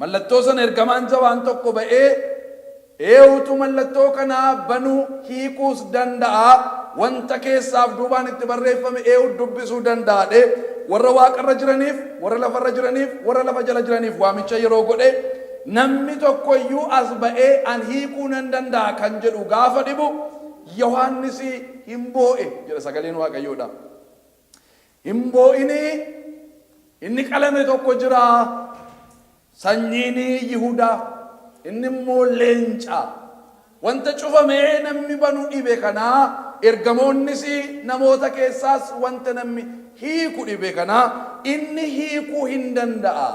Mallattoo sana ergamaan jabaan tokko ba'ee, Eewutu mallattoo kana banuu, hiikuus danda'a? Wanta keessaaf duubaan itti barreeffame eewut dubbisuu danda'a? jedhee warra waaqarra jiraniif, warra lafarra jiraniif, warra lafa jala jiraniif waamicha yeroo godhe, namni tokko iyyuu as ba'ee an hiikuu nan danda'a kan jedhu gaafa dhibu, Yohaannis hin boo'e jedha sagaleen Waaqayyoodha. Hin boo'inii, inni qalame tokko jira, sanyiin Yihudaa, inni immoo leenca. Wanta cufamee namni banu dhibe kanaa, ergamoonnis namoota keessaas wanta namni hiiku dhibe kanaa, inni hiikuu hin danda'a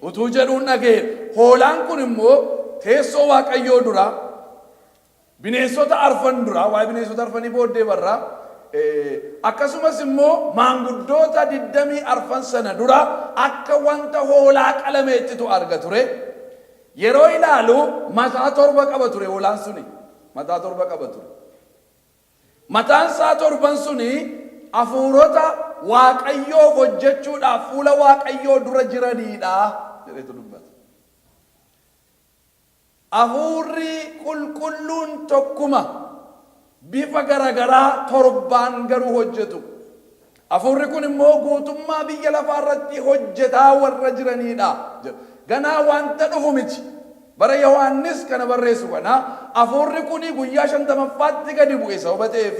utuu jedhuun dhaga'e. Hoolaan kun immoo teessoo Waaqayyoo dura, Bineensota arfan dura, waa'ee bineensota arfanii booddee barra, akkasumas immoo maanguddoota digdamii arfan sana dura akka wanta hoolaa qalameettitu arga ture. Yeroo ilaalu mataa torba qaba ture hoolaan suni. Mataa torba qaba ture. Mataan isaa torban suni hafuurota Waaqayyoof hojjechuudhaaf fuula Waaqayyoo dura jiraniidha jedheetu dubbata. Hafuurri Qulqulluun tokkuma, bifa garagaraa torbaan garuu hojjetu. Hafuurri kun immoo guutummaa biyya lafaa irratti hojjetaa warra jiraniidha jedha. Ganaa wanta dhufu miti. Bara Yohaannis kana barreessu kana hafuurri kun guyyaa shantamaffaatti gadi bu'e sababa ta'eef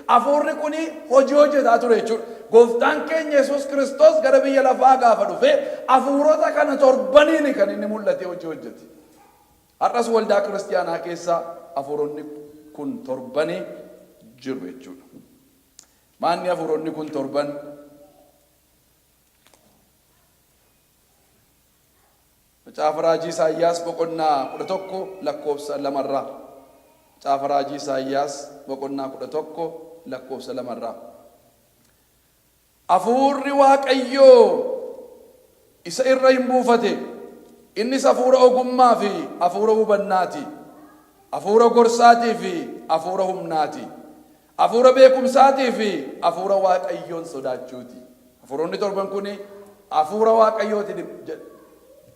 hafuurri kun hojii hojjetaa ture jechuudha. Gooftaan keenya Yesuus Kiristoos gara biyya lafaa gaafa dhufe hafuurota kana torbaniini kan inni mul'atee hojii hojjete. Har'as waldaa kiristiyaanaa keessa hafuuronni kun torbani jiru jechuudha. Maanni hafuuronni kun torban? Macaafa Raajii Isaayyaas boqonnaa 11 lakkoofsa 2 irraa. Macaafa Raajii Isaayyaas boqonnaa 11 lakkoofsa 2 irraa. Hafuurri Waaqayyoo isa irra in buufate, innis hafuura ogummaa fi hafuura hubannaa ti, hafuura gorsaatii fi hafuura humnaa ti, hafuura beekumsaatii fi hafuura Waaqayyoon sodaachuu ti. Hafuuronni torban kun hafuura Waaqayyoo ti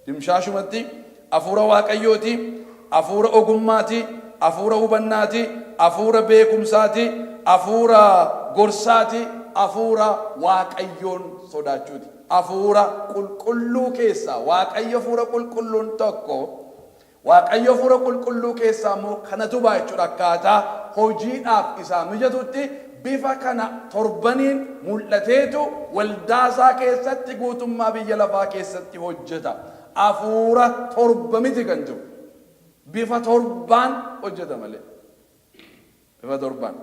dimshaashumatti, hafuura Waaqayyoo ti, hafuura ogummaa ti, hafuura hubannaa ti, hafuura beekumsaa ti, hafuura gorsaa ti, hafuura Waaqayyoon sodaachuu ti. Hafuura Qulqulluu keessaa, Waaqayyo Hafuura Qulqulluun tokko, Waaqayyo Hafuura Qulqulluu keessaa immoo kanatu ba'a jechuudha. Akkaataa hojiidhaaf isaa mijatutti bifa kana torbaniin mul'ateetu waldaa isaa keessatti guutummaa biyya lafaa keessatti hojjeta. Hafuura torba miti kan jiru. Bifa torbaan hojjeta malee. Bifa torbaan.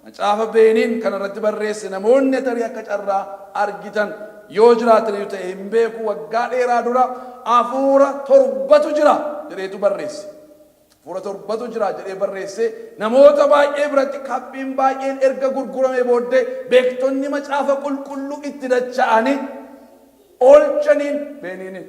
Macaafa Beeniin kana irratti barreesse namoonni tarii akka carraa argitan yoo jiraataniiru ta'e hin beeku waggaa dheeraa dura hafuura torbatu jira jedheetu barreesse. Hafuura torbatu jira jedhee barreesse namoota baay'ee biratti kaphiin baay'een erga gurguramee booddee beektonni macaafa qulqulluu itti dacha'anii oolchaniin Beeniiniin.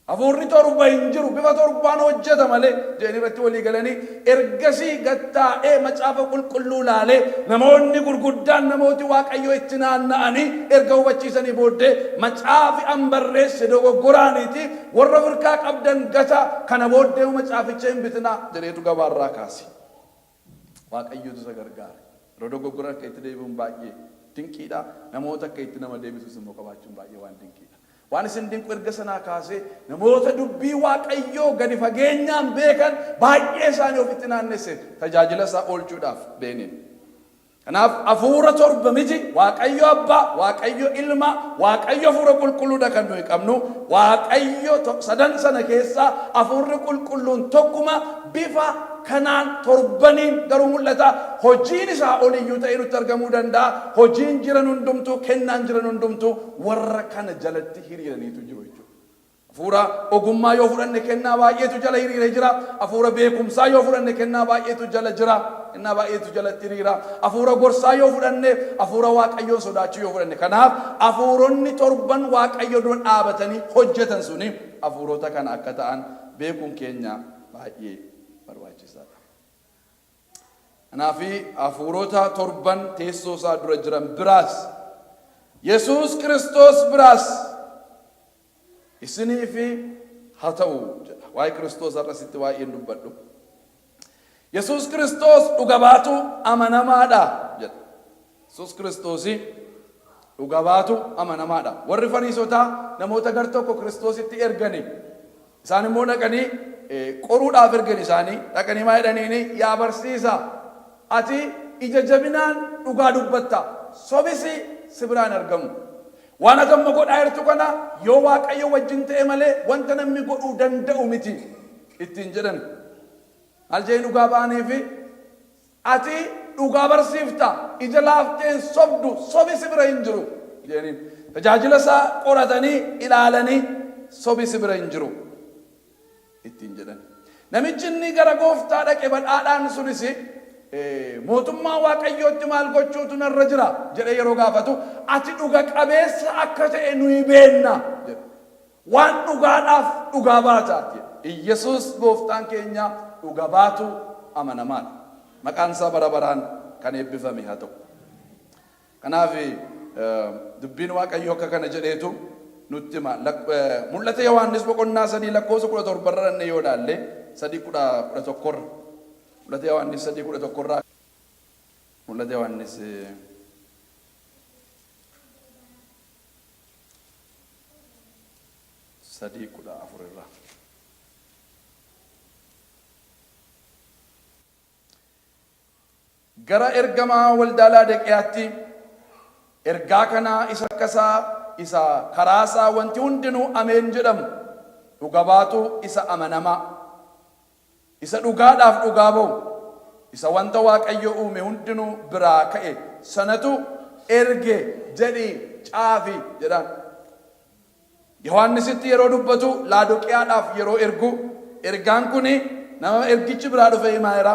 Hafuurri torba hin jiru, bifa torbaan hojjeta malee jedhanii irratti walii galanii, ergasii gad taa'ee Macaafa Qulqulluu ilaalee, namoonni gurguddaan namooti Waaqayyoo itti naanna'anii erga hubachiisanii booddee, Macaafi an barreesse dogoggoraaniiti, warra of hirkaa qabdan gataa, kana booddee macaaficha hin bitinaa jedheetu gabaarraa kaase. Waaqayyotu isa gargaare. Yeroo dogoggoran akka itti deebi'uun baay'ee dinqiidha. Namoota akka itti nama deebisus immoo qabaachuun baay'ee waan dinqiidha. Waan isin dinqu erga sanaa kaasee namoota dubbii Waaqayyoo gadi fageenyaan beekan baay'ee isaanii ofitti naannesse tajaajila isaa oolchuudhaaf Beeniin. Kanaaf hafuura torba miti, Waaqayyo Abbaa, Waaqayyo Ilma, Waaqayyo Hafuura Qulqulluudha kan nuyi qabnu. Waaqayyo sadan sana keessaa Hafuurri Qulqulluun tokkuma bifa kanaan torbaniin garuu mul'ata. Hojiin isaa oliyyuu ta'ee nutti argamuu danda'a. Hojiin jiran hundumtuu, kennaan jiran hundumtuu warra kana jalatti hiriiraniitu jiru jechuudha. Hafuura ogummaa yoo fudhanne kennaa baay'eetu jala hiriiree jira. Hafuura beekumsaa yoo fudhanne kennaa baay'eetu jala jira. Kennaa baay'eetu jalatti hiriira. Hafuura gorsaa yoo fudhanne, hafuura Waaqayyoon sodaachuu yoo fudhanne. Kanaaf hafuuronni torban Waaqayyo dura dhaabatanii hojjetan suni hafuurota kana akka ta'an beekuun keenya baay'ee barbaachisaadha. Kanaaf hafuurota torban teessoo isaa dura jiran biraas, Yesuus Kiristoos biraas, Isinii fi haa ta'u jedha. Waa'ee Kiristoos har'a sitti baay'ee hin dubbadhu. Yesuus Kiristoos dhuga baatuu amanamaadha jedha. Yesuus Kiristoosi dhuga baatu amanamaadha. Warri Fariisotaa namoota gar tokko Kiristoositti ergani. Isaan immoo dhaqanii qoruudhaaf ergan isaanii dhaqanii maa jedhaniini yaa barsiisa ati ija jabinaan dhugaa dubbatta sobisi si biraa hin argamu. Waan ati amma godhaa jirtu kana yoo Waaqayyo wajjin ta'e malee wanta namni godhuu danda'u miti ittiin jedhan. Maal jedhanii dhugaa ba'aniifi? Ati dhugaa barsiifta, ija laaftee hin sobdu, sobi si bira hin jiru jedhaniin. Tajaajila isaa qoratanii ilaalanii sobi si bira hin jiru ittiin jedhan. Namichi inni gara gooftaa dhaqe badhaadhaan sunis mootummaa Waaqayyootti maal gochuutu narra jira jedhee yeroo gaafatu ati dhuga qabeessa akka ta'e nuyi beenna jedhe. Waan dhugaadhaaf dhugaa baata jedhe. Iyyasuus gooftaan keenya dhuga baatu amanamaadha. Maqaan isaa bara baraan kan eebbifame haa ta'u. Kanaaf dubbiin Waaqayyoo akka kana jedheetu nutti hima. Mul'ata Yohaannis boqonnaa 3 lakkoofsa 17 irra dhannee yoo ilaalle 3 11 irra. Mul'ata Yohaannis 3 11 irraa Mul'ata Yohaannis 3 14 irraa. Gara ergamaa waldaa Laadeqiyaatti ergaa kanaa isa akka isaa isa karaa isaa wanti hundinuu Ameen jedhamu, dhuga baatuu isa amanamaa, isa dhugaadhaaf dhugaa ba'u, isa wanta Waaqayyo uume hundinuu biraa ka'e sanatu erge jedhii caafi jedhaan. Yohaannisitti yeroo dubbatu Laadoqiyaadhaaf yeroo ergu ergaan kun nama ergichi biraa dhufe himaa jira.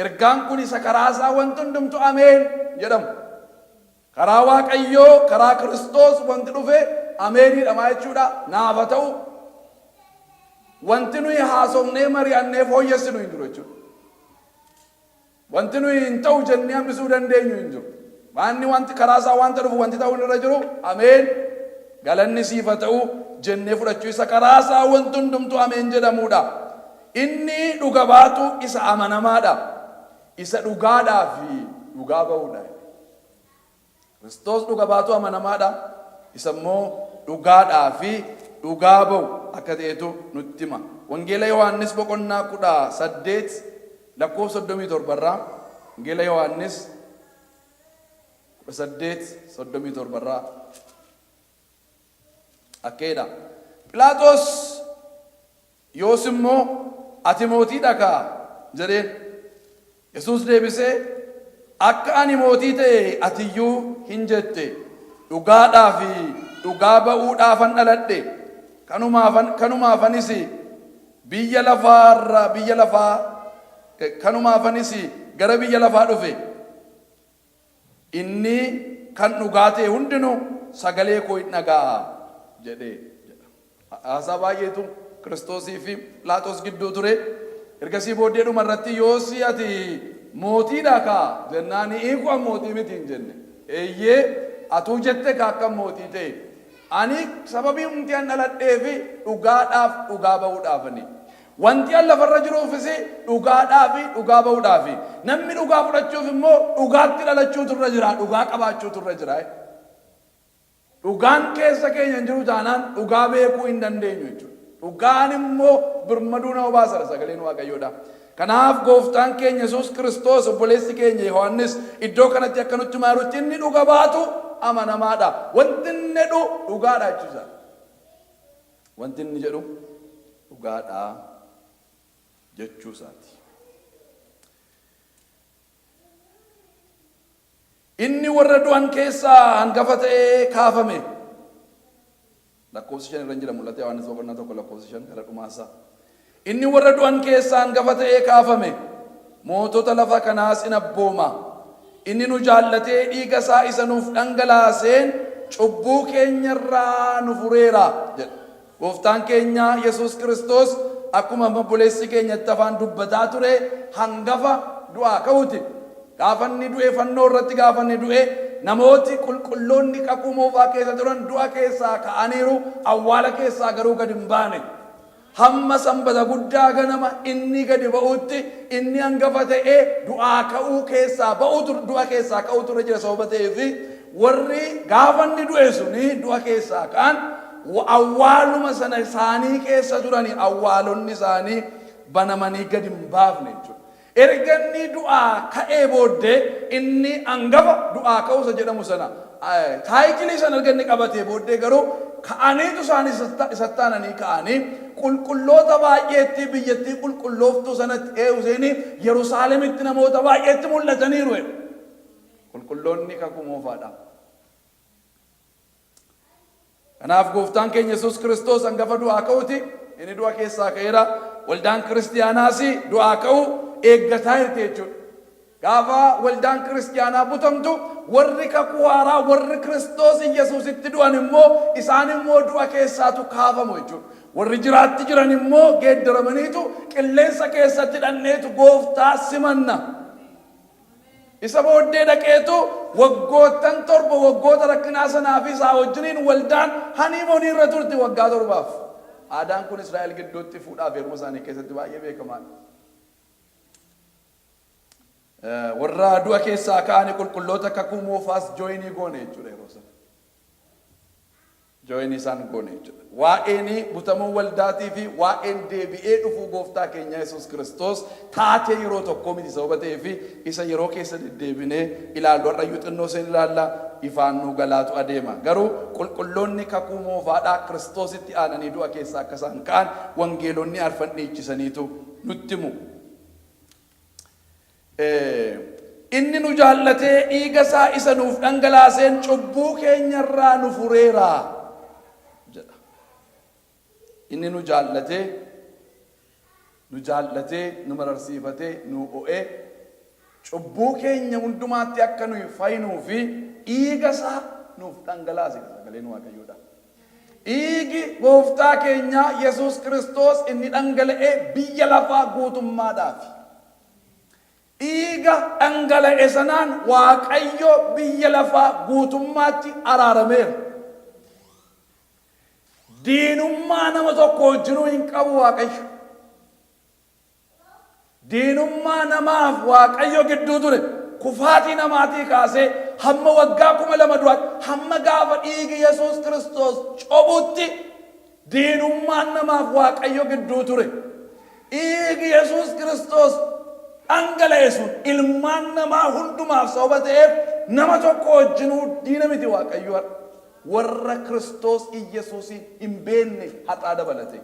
Ergaan kun isa karaa isaa wanti hundumtu Ameen jedhamu. Karaa Waaqayyoo, karaa Kiristoos wanti dhufe Ameeniidha maa jechuudha? Naaf haa ta'u. Wanti nuyi haasofnee mari'annee fooyyessinu hin jiru jechuudha. Wanti nuyi hin ta'u jennee hambisuu dandeenyu hin jiru. Waanni wanti karaa isaa wanta dhufu wanti ta'uun irra jiru ameen galanni siif haa ta'u jennee fudhachuu isa karaa isaa wanti hundumtu ameen jedhamuudha. Inni dhuga baatu isa amanamaadha. Isa dhugaadhaa fi dhugaa ba'uudha. Kiristoos dhuga baatuu amanamaadha. Isa immoo dhugaadhaa fi dhugaa ba'u akka ta'etu nutti hima. Wangeela Yohaannis boqonnaa 18 lakkoofsa 37 irraa Wangeela Yohaannis 18 37 irraa akka jedha. Philaaxoos Yoos immoo ati mootii dha kaa? jedheen. Yesuus deebisee, Akka ani mootii ta'e ati iyyuu hin jette. Dhugaadhaa fi dhugaa ba'uudhaafan dhaladhe, kanumaafanis biyya lafaa irra biyya lafaa kanumaafanis gara biyya lafaa dhufe. Inni kan dhugaa ta'e hundinuu sagalee koo in dhaga'a jedhe jedha. Haasaa baay'eetu Kiristoosii fi Philaaxoos gidduu ture. Ergasii booddee dhuma irratti yoosi ati mootiidha kaa jennaan hiiku an mootii miti hin jenne. Eeyyee atuu jette kaa akkan mootii ta'e. Ani sababii humti an dhaladheefi dhugaadhaaf dhugaa ba'uudhaafani. Wanti an lafarra jiruufis dhugaadhaafi dhugaa ba'uudhaafi. Namni dhugaa fudhachuuf immoo dhugaatti dhalachuutu irra jira, dhugaa qabaachuutu irra jira. Dhugaan keessa keenya hin jiru taanaan dhugaa beekuu hin dandeenyu jechuudha. Dhugaan immoo birmaduu nama baasadha sagaleen Waaqayyoodha. Kanaaf gooftaan keenya Yesuus Kiristoos obboleessi keenya Yohaannis iddoo kanatti akka nutti himaa jirutti inni dhuga baatu amanamaadha. Wanti inni jedhu dhugaadha jechuusaa. Wanti inni jedhu dhugaadha jechuusaati. Inni warra du'an keessaa hangafa ta'ee kaafame. Lakkoofsa 5 irra jira Mul'ata Yohaannis boqonnaa 1 lakkoofsa 5 gara dhumaasaa. Inni warra du'an keessaa hangafa ta'ee kaafame. Mootota lafa kanaas in abbooma. Inni nu jaallatee dhiiga isaa isa nuuf dhangalaaseen cubbuu keenya irraa nu fureera jedha. Gooftaan keenya Yesuus Kiristoos akkuma obboleessi keenya itti afaan dubbataa ture hangafa du'aa ka'uuti. Gaafa inni du'e fannoo irratti gaafa inni du'e namooti qulqulloonni kakuu moofaa keessa turan du'a keessaa ka'aniiru awwaala keessaa garuu gad hin baane. Hamma Sanbata guddaa ganama inni gadi ba'utti inni hangafa ta'ee du'aa ka'uu keessaa ba'utu du'a keessaa ka'utu irra jira sababa ta'eef warri gaafa inni du'e suni du'a keessaa ka'an awwaaluma sana isaanii keessa turani awwaalonni isaanii banamanii gadi hin baafne jechuudha. Erga inni du'aa ka'ee booddee inni angafa du'aa ka'uu isa jedhamu sana title sana erga inni qabatee booddee garuu ka'aniitu isaan isatti aananii ka'anii qulqulloota baay'eetti biyyattii qulqullooftuu sanatti eewuseenii Yerusaalemitti namoota baay'eetti mul'ataniiru jedhu. Qulqulloonni kakuu moofaadha. Kanaaf gooftaan keenya Yesuus Kiristoos hangafa du'aa ka'uuti. Inni du'a keessaa ka'eera. Waldaan kiristiyaanaas du'aa ka'uu eeggataa jirti jechuudha. Gaafa waldaan kiristiyaanaa butamtu warri kakuu haaraa warri Kiristoos Yesuusitti du'an immoo isaan immoo du'a keessaatu kaafamu jechuudha. Warri jiraatti jiran immoo geeddaramaniitu qilleensa keessatti dhanneetu gooftaa simanna. Isa booddee dhaqeetu waggoottan 7 waggoota rakkinaa sanaa fi isaa wajjiniin waldaan honeymoon irra turti waggaa 7f. Aadaan kun Israa'el gidduutti fuudhaaf heeruma isaanii keessatti baay'ee beekamaadha. Warra du'a keessaa ka'anii qulqulloota kakuu moofaas join goone jechuudha yeroo sana. Join isaan goone jechuudha. Waa'een butamuu waldaatii fi waa'een deebi'ee dhufuu gooftaa keenya Yesuus Kiristoos taatee yeroo tokkoo miti sababa ta'eef isa yeroo keessa deddeebinee ilaallu har'ayyuu xinnoo isheen ilaalla ifaan nuu galaatu adeema. Garuu qulqulloonni kakuu moofaadhaa Kiristoositti aananii du'a keessaa akka isaan ka'an wangeelonni arfan dhiichisaniitu nutti himu. Inni nu jaallatee dhiiga isaa isa nuuf dhangalaaseen cubbuu keenya irraa nu fureera jedha. Inni nu jaallatee nu jaallatee nu mararsiifatee nu o'ee cubbuu keenya hundumaatti akka nuyi fayyinuu fi dhiiga isaa nuuf dhangalaase sagaleen Waaqayyoodha. Dhiigi Gooftaa keenyaa Yesuus Kiristoos inni dhangala'e biyya lafaa guutummaadhaafi. Dhiiga dhangala'e sanaan Waaqayyo biyya lafaa guutummaatti araarameera. Diinummaa nama tokko wajjinuu hin qabu Waaqayyo. Diinummaa namaaf Waaqayyo gidduu ture kufaatii namaatii kaasee hamma waggaa 2000 duraatti hamma gaafa dhiigi Yesuus Kiristoos cophutti diinummaan namaaf Waaqayyo gidduu ture. Dhiigi Yesuus Kiristoos dhangala'e sun ilmaan namaa hundumaaf sababa ta'eef nama tokko wajjinuu diina miti Waaqayyo har'a. Warra Kiristoos Iyyasuusiin hin beekne haxaa dabalatee.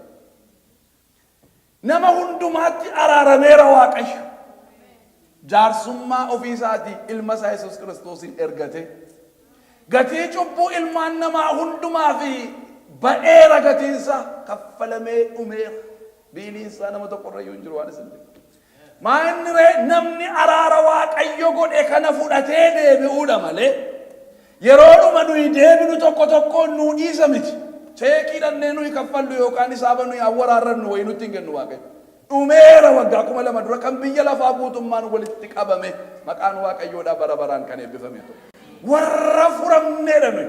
Nama hundumaatti araarameera Waaqayyo. Jaarsummaa ofii isaatii ilma isaa Yesuus Kiristoosiin ergatee. Gatii cubbuu ilmaan namaa hundumaa fi ba'eera gatiinsaa kaffalamee dhumeera. Biiliinsaa nama tokko irra iyyuu hin jiru waan isin jedhu. Maa inni ree namni araara Waaqayyo godhe kana fudhatee deebi'uudha malee yeroodhuma nuyi deebinu tokko tokkoon nuu dhiisa miti. Cheekii dhannee nuyi kaffallu yookaan hisaaba nuyi awwaraarrannu wayii nutti hin kennu Waaqayyo. Dhumeera waggaa 2000 dura kan biyya lafaa guutummaan walitti qabame maqaan Waaqayyoodhaa bara baraan kan eebbifame ta'u. Warra furamneedha nuyi.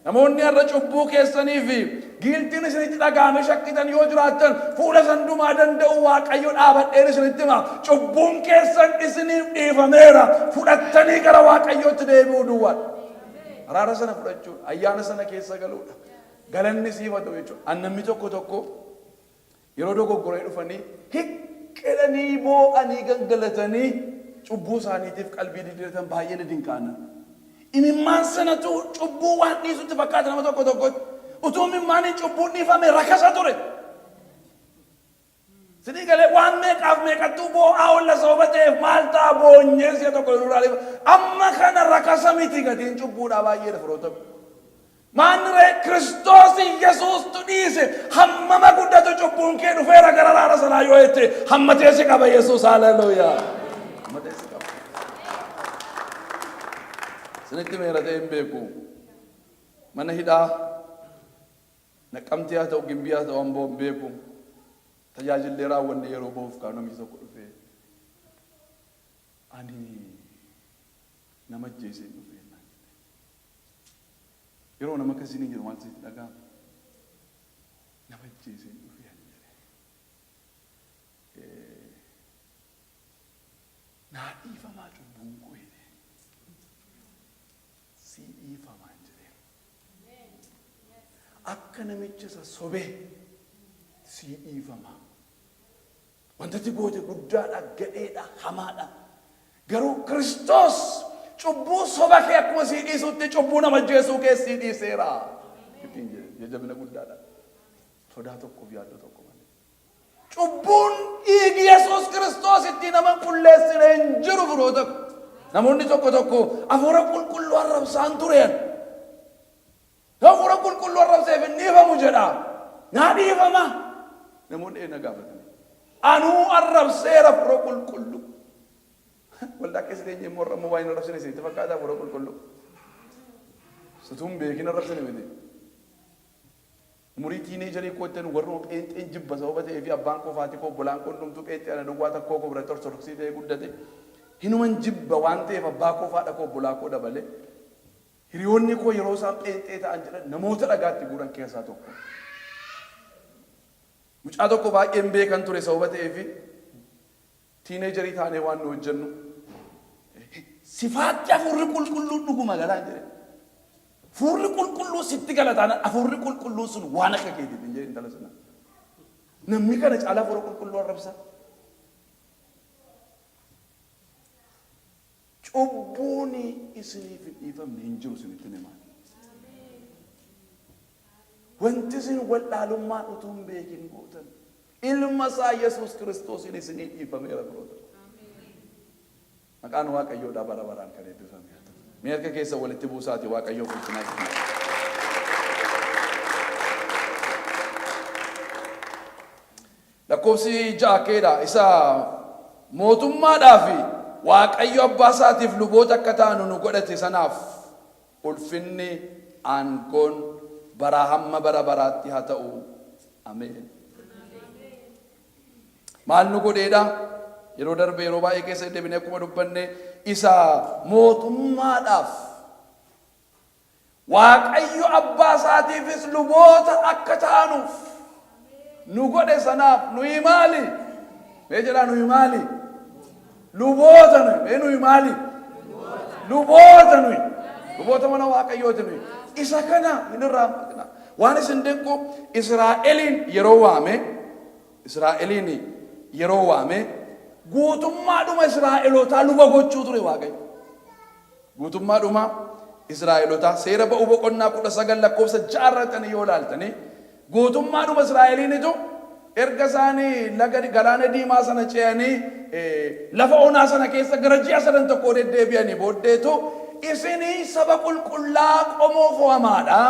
Namoonni har'a cubbuu keessanii fi guiltiin isinitti dhaga'ame shakkitan yoo jiraattan fuula isa hundumaa danda'u Waaqayyo dhaabadheen isinitti hima. Cubbuun keessan isiniif dhiifameera. Fudhattanii gara Waaqayyootti deebi'uu duwwaadha. Araara sana fudhachuudha. Ayyaana sana keessa galuudha. Galanni siif haa ta'u jechuudha. An namni tokko tokko yeroo dogoggoree dhufanii hiqqedhanii boo'anii gangalatanii cubbuu isaaniitiif qalbii diddiiratan baay'ee na dinqaana. Imimmaan sanatu cubbuu waan dhiisutti fakkaata nama tokko tokkotti. Utuu imimmaaniin cubbuun dhiifame rakasa ture. Sidii galee waan meeqaaf meeqattuu boo'aa oolla sababa ta'eef maal ta'a boonyee si'a tokko nurraa dhiifa. Amma kana rakasa miti gatiin cubbuudhaa baay'eedha firoota. Maanni ree Kiristoos Yesuustu dhiise hammama guddatu cubbuun kee dhufeera gara araara sanaa yoo jette hammatee si qaba Yesuus haleluuyaa. Hammatee si qaba. Isinitti meera ta'e hin beeku. Mana hidhaa Naqqamtee haa ta'u Gimbii haa ta'u Amboo hin beeku. Tajaajillee raawwanne yeroo bahuuf kaanu namni tokko dhufee ani nama ajjeeseen dhufee naan jedhe. Yeroo nama akkasii ni jiru maaltu sitti dhaga'ama? Nama ajjeeseen dhufee ani jedhe. Naa dhiifamaa cubbuun koo jedhee. Sii dhiifamaan jedheen. Akka namicha isa sobee sii dhiifama. Wanta ati goote guddaadha, gadheedha, hamaadha. Garuu Kiristoos cubbuu soba kee akkuma sii dhiisutti cubbuu nama ajjeesuu kee sii dhiiseera. Ittiin jedhe jajjabina guddaadha. Sodaa tokkoof yaaddoo tokko malee. Cubbuun dhiigi Yesuus Kiristoos ittiin nama hin qulleessine hin jiru firoota ko. Namoonni tokko tokko hafuura qulqulluu arrabsaan tureen. Hafuura qulqulluu arrabseef hin dhiifamu jedha. Naa dhiifama. Namoonni na gaafatanii. Anuu arrabseera hafuura qulqulluu. Waldaa keessa teenyee immoo har'a immoo waa hin arrabsine isinitti fakkaata hafuura qulqulluu. Situu hin beekin arrabsine miti. Umurii tiineejarii kootti ani warruma pheenxeen jibba sababa ta'eef abbaan koo fi haati koo obbolaan koo hundumtuu pheenxee ana duwwaa takkoo koo biratti ortodoksii ta'ee guddate. Hinuman jibba waan ta'eef abbaa koo fi haadha koo obbolaa koo dabalee. Hiriyoonni koo yeroo isaan pheenxee ta'an jedhan namoota dhagaa itti guuran keessaa tokko. Mucaa tokko baay'een beekan ture sababa ta'eef tiineejarii taanee waan nu hojjennu sifaatti hafuurri qulqulluun dhuguma galaan jedhe. Hafuurri qulqulluun sitti gala taanaan hafuurri qulqulluun sun waan akka keetiif hin jedhe intala sana. Namni kana caalaa hafuura qulqulluu arrabsa. Cubbuun isiniif hin dhiifamne hin jiru isinittin hima. Wanti isin wallaalummaan utuu hin beekin gootan ilma isaa Yesuus Kiristoosiin isinii dhiifameera firoota koo. Maqaan Waaqayyoodhaa bara baraan kan eebbifame haa ta'u. Mee harka keessan walitti buusaatii Waaqayyoof ulfinaa kennaa. Lakkoofsi 6 keedha. Isa mootummaadhaa fi Waaqayyo abbaa isaatiif luboota akka taanu nu godhate sanaaf ulfinni, aangoon baraa hamma bara baraatti haa ta'u. Ameen. Maal nu godheedha? Yeroo darbe yeroo baay'ee keessa deddeebinee akkuma dubbanne isa mootummaadhaaf Waaqayyo abbaa isaatiifis luboota akka taanuuf nu godhe sanaaf nuyi maali? Mee jedhaa nuyi maali? Luboota nuyi. Mee nuyi maali? Luboota nuyi. Luboota mana Waaqayyooti nuyi. Isa kana hin irraanfatina. Waan isin dinqu Israa'eliin yeroo waame Israa'eliin yeroo waame guutummaadhuma Israa'elootaa luba gochuu ture Waaqayyo. Guutummaadhuma Israa'elotaa, Seera Ba'uu boqonnaa 19 lakkoofsa 6 irrattanii yoo ilaaltanii, guutummaadhuma Israa'eliinitu erga isaan laga galaana diimaa sana ce'anii lafa onaa sana keessa gara ji'a sadan tokkoo deddeebi'anii booddeetu isinii saba qulqullaa qomoo fo'amaadha.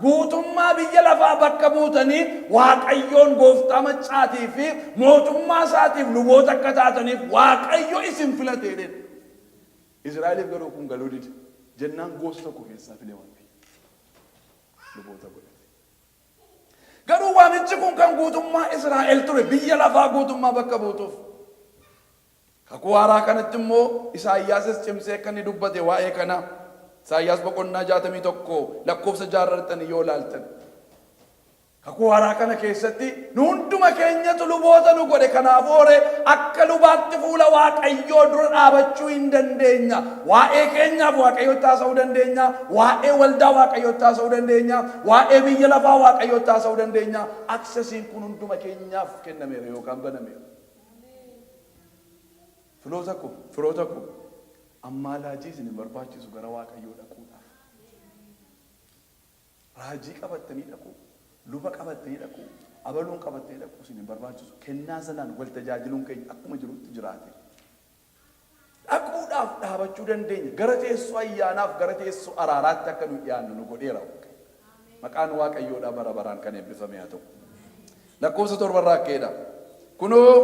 Guutummaa biyya lafaa bakka buutanii Waaqayyoon gooftaa maccaatii fi mootummaa isaatiif luboota akka taataniif Waaqayyo isin filate jedheen. Israa'eliif garuu kun galuu dide. Jennaan goosa tokko keessaa file Waaqayyo. Luboota godhate. Garuu waamichi kun kan guutummaa Israa'el ture biyya lafaa guutummaa bakka buutuuf. Kakuu haaraa kanatti immoo Isaayyaasis cimsee akka inni dubbate waa'ee kana Isaayyaas boqonnaa 61 lakkoofsa 6 irratti yoo ilaaltan. Kakuu Haaraa kana keessatti nu hunduma keenyatu luboota nu godhe, kanaafuu horee akka lubaatti fuula Waaqayyoo dura dhaabachuu in dandeenya. Waa'ee keenyaaf Waaqayyotti haasa'uu dandeenya, waa'ee waldaa Waaqayyotti haasa'uu dandeenya, waa'ee biyya lafaa Waaqayyotti haasa'uu dandeenya. Aksesiin kun hunduma keenyaaf kennameera yookaan banameera. Firoota ko, firoota ko, ammaalaajii isin hin barbaachisu gara Waaqayyoo dhaquudhaaf. Raajii qabattanii dhaquu, luba qabattanii dhaquu, abaluun qabattanii dhaquu isin hin barbaachisu. Kennaa sanaan wal tajaajiluun keenya akkuma jirutti jiraatee. Dhaquudhaaf dhaabachuu dandeenya. Gara teessoo ayyaanaaf, gara teessoo araaraatti akka nuyi dhiyaannu nu godheera Waaqayyo. Maqaan Waaqayyoodhaa bara baraan kan eebbifame haa ta'u. Lakkoofsa torbarraa akka jedha. Kunoo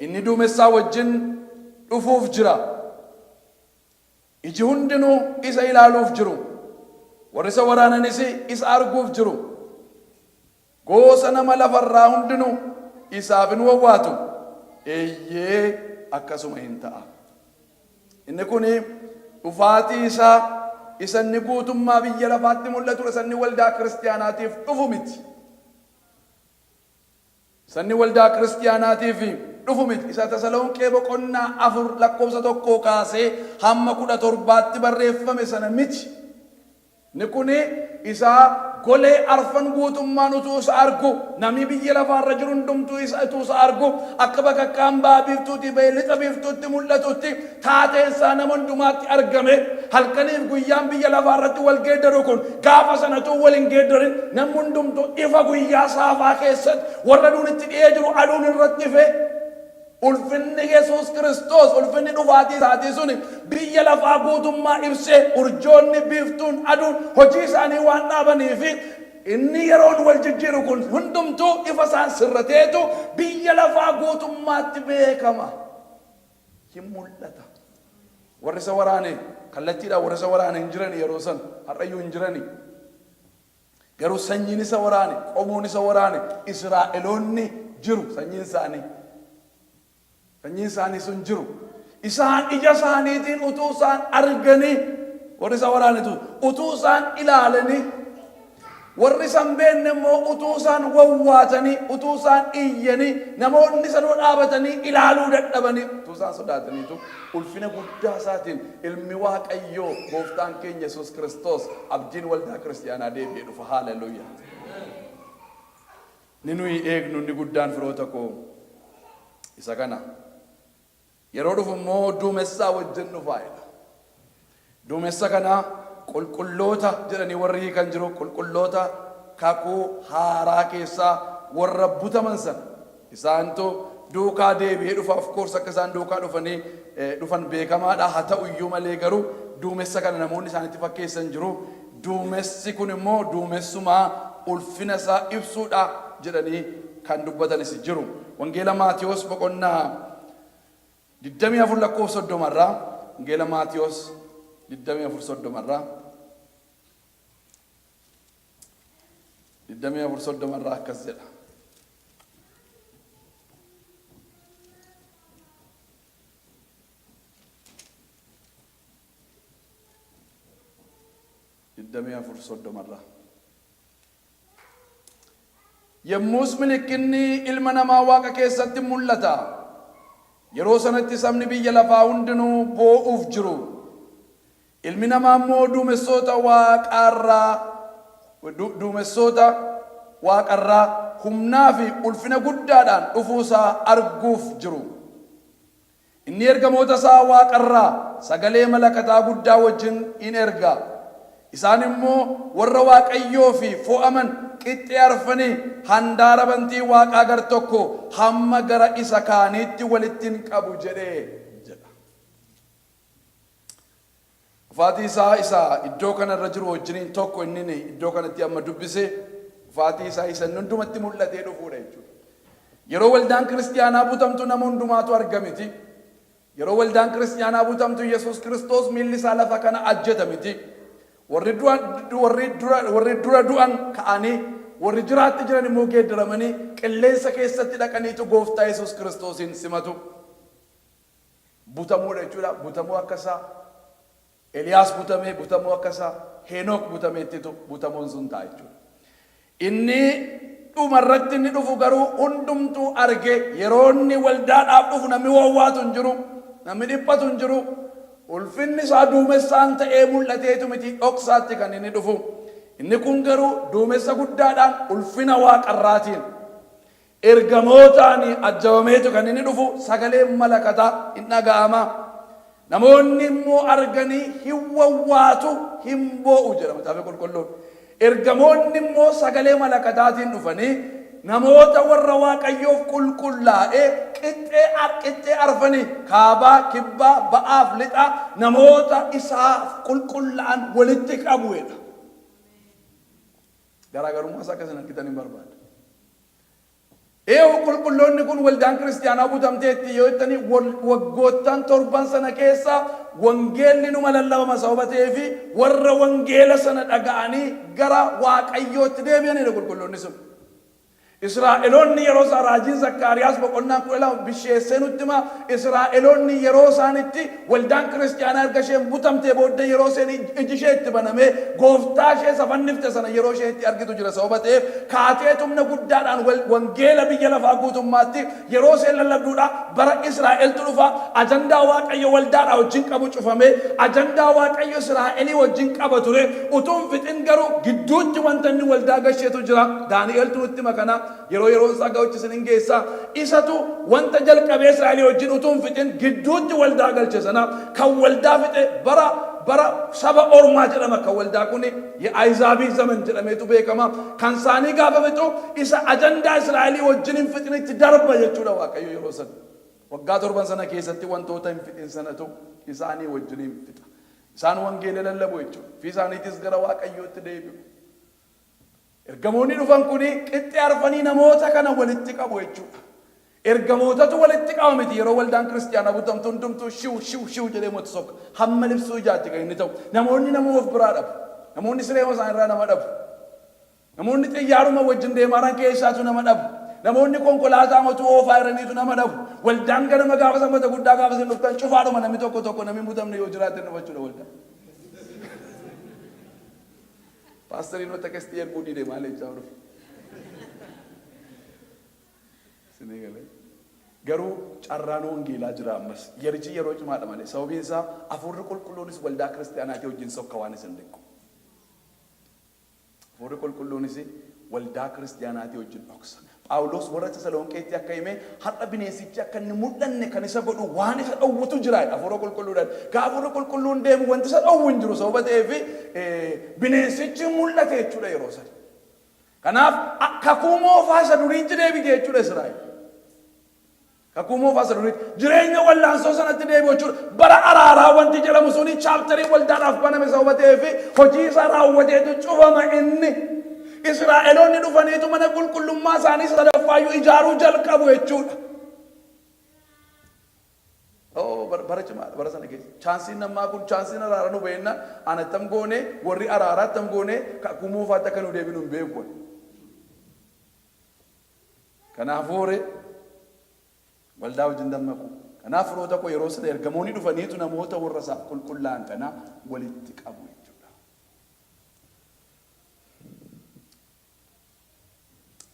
inni duumessaa wajjin dhufuuf jira. Iji hundinuu isa ilaaluuf jiru, warri isa waraananis isa arguuf jiru. Gosa nama lafa irraa hundinuu isaaf in wawwaatu, eeyyee, akkasuma in ta'a. Inni kun dhufaatii isaa isa inni guutummaa biyya lafaatti mul'atudha, isa inni waldaa kiristiyaanaatiif dhufu miti. Isa inni waldaa kiristiyaanaatiif Dhufu miti. Isa Tasalonqee boqonnaa 4 lakkoofsa 1 kaasee hamma 17tti barreeffame sana miti. Inni kun isa golee arfan guutummaan utuu isa argu, namni biyya lafaa irra jiru hundumtuu isa utuu isa argu, akka bakakkaan ba'a biiftuutii ba'ee lixa biiftuutti mul'atutti taateen isaa nama hundumaatti argame, halkaniif guyyaan biyya lafaa irratti wal geeddaru kun gaafa sana utuu wal hin geeddarin namni hundumtuu ifa guyyaa saafaa keessatti warra aduun itti dhi'ee jiru aduun irratti ife. Ulfinni Yesuus Kiristoos, ulfinni dhufaatii isaatii suni biyya lafaa guutummaa ibsee, urjoonni, biiftuun, aduun hojii isaanii waan dhaabanii fi inni yeroon wal jijjiiru kun hundumtuu ifa isaan sirrateetu biyya lafaa guutummaatti beekama. Hin mul'ata. Warri isa waraane, kallattiidhaan warri isa waraane hin jirani yeroo sana, har'ayyuu hin jirani. Garuu sanyiin isa waraane, qomoon isa waraane, Israa'eloonni jiru, sanyiin isaanii. Sanyiin isaanii sun jiru. Isaan ija isaaniitiin utuu isaan arganii, warri isa waraanetu utuu isaan ilaalanii, warri isa hin beekne immoo utuu isaan wawwaatanii, utuu isaan iyyanii, namoonni isa dura dhaabatanii ilaaluu dadhabanii, utuu isaan sodaataniitu ulfina guddaa isaatiin Ilmi Waaqayyoo Gooftaan keenya Yesuus Kiristoos abdiin waldaa kiristiyaanaa deebi'ee dhufa. Haaleluyyaa. Inni nuyi eegnu inni guddaan firoota koo isa kana. Yeroo dhufu immoo duumessaa wajjin dhufa jedha. Duumessa kana qulqulloota jedhanii warri hiikan jiru qulqulloota kakuu haaraa keessaa warra butaman sana. Isaantu duukaa deebi'ee dhufa of course akka isaan duukaa dhufanii dhufan beekamaadha haa ta'u iyyuu malee garuu duumessa kana namoonni isaanitti fakkeessan jiru duumessi kun immoo duumessuma ulfina isaa ibsuudha jedhanii kan dubbatanis jiru. Wangeela Maatewos boqonnaa 24 lakkoofsa 30 irraa Wangeela Maatewos 24 30 irraa 24 30 irraa akkas jedha. 24:30 irraa. Yommus milikkinni ilma namaa waaqa keessatti in mul'ata, yeroo sanatti sabni biyya lafaa hundinuu boo'uuf jiru. Ilmi namaa immoo duumessoota waaqaarraa duumessoota waaqarraa humnaa fi ulfina guddaadhaan dhufuu isaa arguuf jiru. Inni ergamoota isaa waaqarraa sagalee malakataa guddaa wajjin in erga, isaan immoo warra Waaqayyoo fi fo'aman qixxee arfanii handaara bantii waaqaa gar tokko hamma gara isa kaaniitti walitti in qabu jedhe jedha. Dhufaatii isaa isa iddoo kana irra jiru wajjiniin tokko inni iddoo kanatti amma dubbise dhufaatii isaa isa inni hundumatti mul'atee dhufuudha jechuudha. Yeroo waldaan kiristiyaanaa butamtu nama hundumaatu arga miti. Yeroo waldaan kiristiyaanaa butamtu Yesuus Kiristoos miilli isaa lafa kana ajjeta miti. Warri dura, warri dura, warri dura du'an ka'anii warri jiraatti jiran immoo geeddaramanii qilleensa keessatti dhaqaniitu gooftaa Yesuus Kiristoosiin simatu. Butamuudha jechuudha. Butamuu akka isaa Eliyaas butamee, butamuu akka isaa Henook butameettitu butamuun sun ta'a jechuudha. Inni dhuma irratti inni dhufu garuu hundumtuu arge yeroo inni waldaadhaaf dhufu namni wawwaatu hin jiru, namni dhiphatu hin jiru. Ulfinni isaa duumessaan ta'ee mul'ateetu miti dhoksaatti kan inni dhufu. Inni kun garuu duumessa guddaadhaan ulfina waaqarraatiin Ergamootaan ajjabameetu kan inni dhufu, sagaleen malakataa in dhaga'ama. Namoonni immoo arganii hin wawwaatu, hin boo'u jedha Macaafa Qulqulluun. Ergamoonni immoo sagalee malakataatiin dhufanii namoota warra Waaqayyoof qulqullaa'e qixxee qixxee arfanii kaabaa, kibbaa, ba'aaf lixaa namoota isaaf qulqullaa'an walitti qabu jedha. Garaagarummaa isaa akka isin argitan hin barbaada. Eewu qulqulloonni kun waldaan kiristiyaanaa butamteetti yoo jettanii waggoottan torban sana keessa wangeelli numa lallabama sababa ta'eefi warra wangeela sana dhaga'anii gara Waaqayyootti deebi'anidha qulqulloonni sun. Israa'eloonni yeroo isaa, raajiin Zakkaariyaas boqonnaan 12 bisheessee nutti hima. Israa'eloonni yeroo isaanitti waldaan kiristiyaanaa erga isheen butamtee booddee, yeroo isheen iji ishee itti banamee gooftaa ishee isa fannifte sana yeroo isheen itti argitu jira sababa ta'eef, kaatee humna guddaadhaan wangeela biyya lafaa guutummaatti yeroo isheen lallabduudha. Bara Israa'eltu dhufa. Ajandaa Waaqayyo waldaadhaa wajjin qabu cufamee, ajandaa Waaqayyo Israa'elii wajjin qaba ture utuu hin fixin garuu gidduutti wanta inni waldaa gasheetu jira. Daani'eltu nutti hima. Kana yeroo yeroon isaa ga'utti isin hin geessa. Isatu wanta jalqabee Israa'elii wajjin utuu hin fixin gidduutti waldaa galche sana kan waldaa fixe bara saba ormaa jedhama. Kan waldaa kun የአሕዛብ ዘመን jedhameetu beekama. Kan isaanii gaafa fixu, isa ajandaa Israa'elii wajjin hin fixinitti darba jechuudha. Waaqayyo yeroo sana waggaa 7 sana keessatti wantoota hin fixin sanatu isaanii wajjin hin fixa. Isaan wangeela lallabu jechuudha fi isaaniitis gara Waaqayyootti deebi'u. Ergamoonni dhufan kuni qixxee arfanii namoota kana walitti qabu jechuudha. Ergamootatu walitti qaba miti. Yeroo waldaan kiristiyaanaa butamtu, hundumtuu shiw shiw shiw jedhee moti sokka. Hamma libsuu ijaatti kan inni ta'u. Namoonni nama of biraa dhabu. Namoonni sireema isaan irraa nama dhabu. Namoonni xiyyaaruma wajjin deemaa keessaatu nama dhabu. Namoonni konkolaataa matuu oofaa jiraniitu nama dhabu. Waldaan ganama gaafa Sanbata guddaa gaafa isin dhuftan cufaadhuma. Namni tokko tokko, namni butamne yoo jiraate nu jechuudha waldaan. Paastariin wanta akkasitti erguu dide maal jechaa dhufe. Isinii galee. Garuu carraan wangeelaa jira ammas. Yerichi yeroo cimaadha malee. Sababiin isaa Hafuurri Qulqulluunis waldaa kiristaanaatii wajjin sokka waan isin dinqu. Hafuurri Qulqulluunis waldaa kiristaanaatii wajjin dhoksa. Phaawulos warra Tasalonqeetti akka hime, har'a bineensichi akka inni mul'anne kan isa godhu waan isa dhowwutu jira Hafuura Qulqulluudhaan. Gaafa Hafuurri Qulqulluun deemu wanti isa dhowwu hin jiru sababa ta'eef, bineensichi mul'ate jechuudha yeroo sana. Kanaaf kakuu moofaa isa duriitti deebite jechuudha Israa'el. Kakuu moofaa isa duriitti jireenya wallaansoo sanatti deebi'u jechuudha. Bara araaraa wanti jedhamu suni chapterii waldaadhaaf baname sababa ta'eef, hojii isaa raawwateetu cufama inni. Israa'eloonni dhufaniitu mana qulqullummaa isaanii sadaffaayyuu ijaaruu jalqabu jechuudha. Oh, bara cimaadha bara sana keessa. Chanceiin ammaa kun chanceiin araara nu beenna. Ana attam goone, warri araaraa attam goone kakuu moofaatti akka nu deebinu hin beeku. Kanaafuu hore waldaa wajjin dammaqu. Kanaaf firoota koo, yeroo sana ergamoonni dhufaniitu namoota warra isaaf qulqullaa'an kana walitti qabu jechuudha.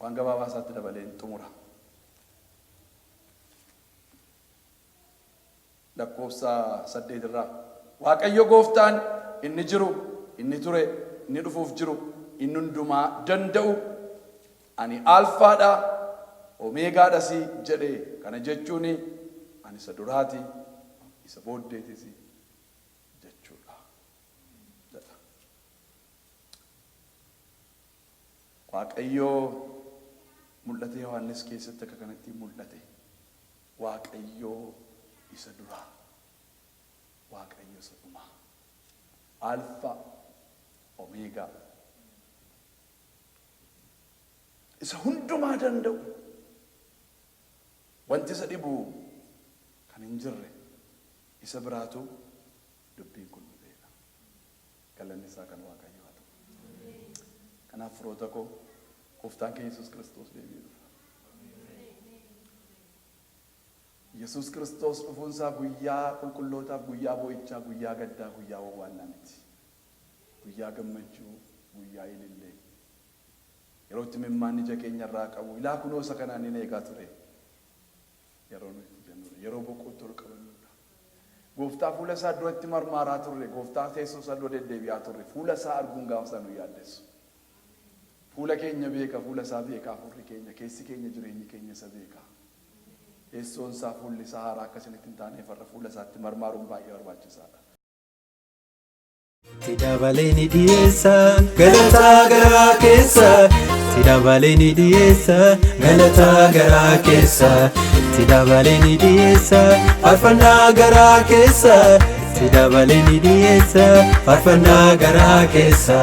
Waan gabaabaa isaatti dabaleen xumura. Lakkoofsa 8 irraa. Waaqayyo gooftaan inni jiru, inni ture, inni dhufuuf jiru, inni hundumaa danda'u, "Ani Alfaadha, Omeegaadhas" jedhe. Kana jechuun ani isa duraati, isa booddeetis jechuudha jedha. Waaqayyo mul'ata Yohaannis keessatti akka kanatti mul'ate. Waaqayyo isa duraa, Waaqayyo isa dhumaa, Alfaa, Omeegaa, isa hundumaa danda'u, wanti isa dhibu kan hin jirre, isa biraatu dubbiin kun dhufeedha. Galanni isaa kan Waaqayyo haa ta'u. Kanaaf firoota koo, gooftaan keenya Yesuus Kiristoos deebi'ee dhufa. Yesuus Kiristoos dhufuunsaa guyyaa qulqullootaaf guyyaa boo'ichaa, guyyaa gaddaa, guyyaa wawwaannaa miti. Guyyaa gammachuu, guyyaa ilillee. Yeroo itti imimmaan ija keenya irraa qabu, "Ilaa kunoo isa kanaan hin eegaa ture," yeroo nuyi itti jennudha. Yeroo boqootti ol qabannudha. Gooftaa fuula isaa duratti marmaaraa turre, gooftaa teessoo isaa dura deddeebi'aa turre, fuula isaa arguun gaafa isaa nu yaaddessu. Fuula keenya beeka, fuula isaa beeka, hafuurri keenya, keessi keenya, jireenyi keenya isa beeka. Teessoon isaa, fuulli isaa haaraa akka isinitti hin taaneef, har'a fuula isaatti marmaaruun baay'ee barbaachisaadha. Itti dabalee ni dhiyeessa galataa garaa keessa. Itti dabalee ni dhiyeessa galataa garaa keessa. Itti dabalee ni dhiyeessa faarfannaa garaa keessa. Itti dabalee ni dhiyeessa faarfannaa garaa keessa.